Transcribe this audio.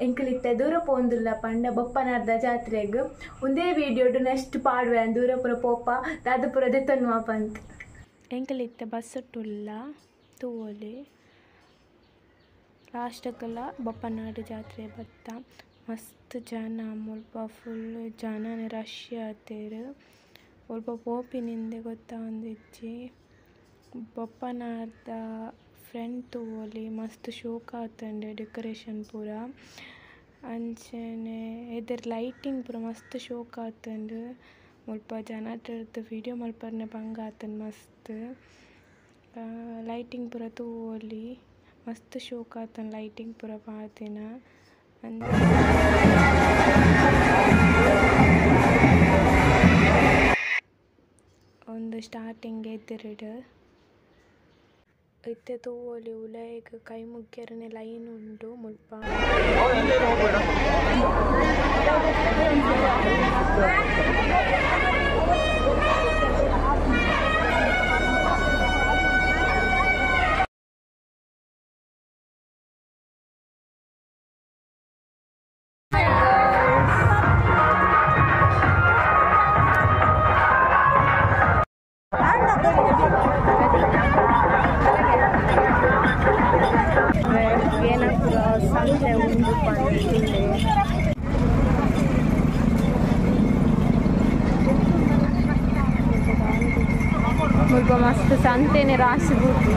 ಎಂಕುಲಿತ್ತೆ ದೂರ ಪೋಂದುಲ್ಲ ಪಂಡ ಬೊಪ್ಪನಾರ್ದ ಜಾತ್ರೆಗ್ ಒಂದೇ ವಿಡಿಯೋಡು ನೆಕ್ಸ್ಟ್ ಪಾಡುವೆ ದೂರ ಪೂರ ಪೋಪ ದಾದಪುರ ದೆತ್ತೊನ್ನುವ ಪಂತ್ ಎಂಕುಲಿತ್ತೆ ಬಸ್ಸುಟ್ಟುಲ್ಲ ತೂವೊಲಿ ಲಾಸ್ಟ್ಗಲ ಬೊಪ್ಪನಾಡು ಜಾತ್ರೆ ಬತ್ತ ಮಸ್ತ್ ಜನ ಮುಲ್ಪ ಫುಲ್ ಜನನೆ ರಶ್ ಆತೇರು ಒಲ್ಪ ಪೋಪಿನಿಂದೆ ಗೊತ್ತಾವೊಂದಿಜ್ಜಿ ಬೊಪ್ಪನಾರ್ದ ಫ್ರೆಂಡ್ ತೂವೊಲಿ ಮಸ್ತ್ ಶೋಕ್ ಆತುಂಡು ಡೆಕೋರೇಷನ್ ಪೂರ ಅಂಚನೆ ಎದುರು ಲೈಟಿಂಗ್ ಪೂರ ಮಸ್ತ್ ಶೋಕ್ ಆತುಂಡು ಮುಲ್ಪ ಜನಟರ್ದ್ ವಿಡಿಯೋ ಮಲ್ಪರ್ನೆ ಬಂಗ ಆತುಂಡು ಮಸ್ತ್ ಲೈಟಿಂಗ್ ಪೂರ ತೂವೊಲಿ ಮಸ್ತ್ ಶೋಕ್ ಆತುಂಡು ಲೈಟಿಂಗ್ ಪೂರ ಪಾಡ್ದಿನ. ಒಂದು ಸ್ಟಾರ್ಟಿಂಗ್ ಎದುರುಡು ಇತ್ತೆ ತೂವೊಲಿ ಉಲಯಿಗ್ ಕೈ ಮುಗ್ಯೆರೆನೆ ಲೈನ್ ಉಂಡು ಮುಲ್ಪ. ಮುಲ್ಪ ಮಸ್ತ್ ಸಂತೆನೆ ರಾಶಿ ಬೂತು.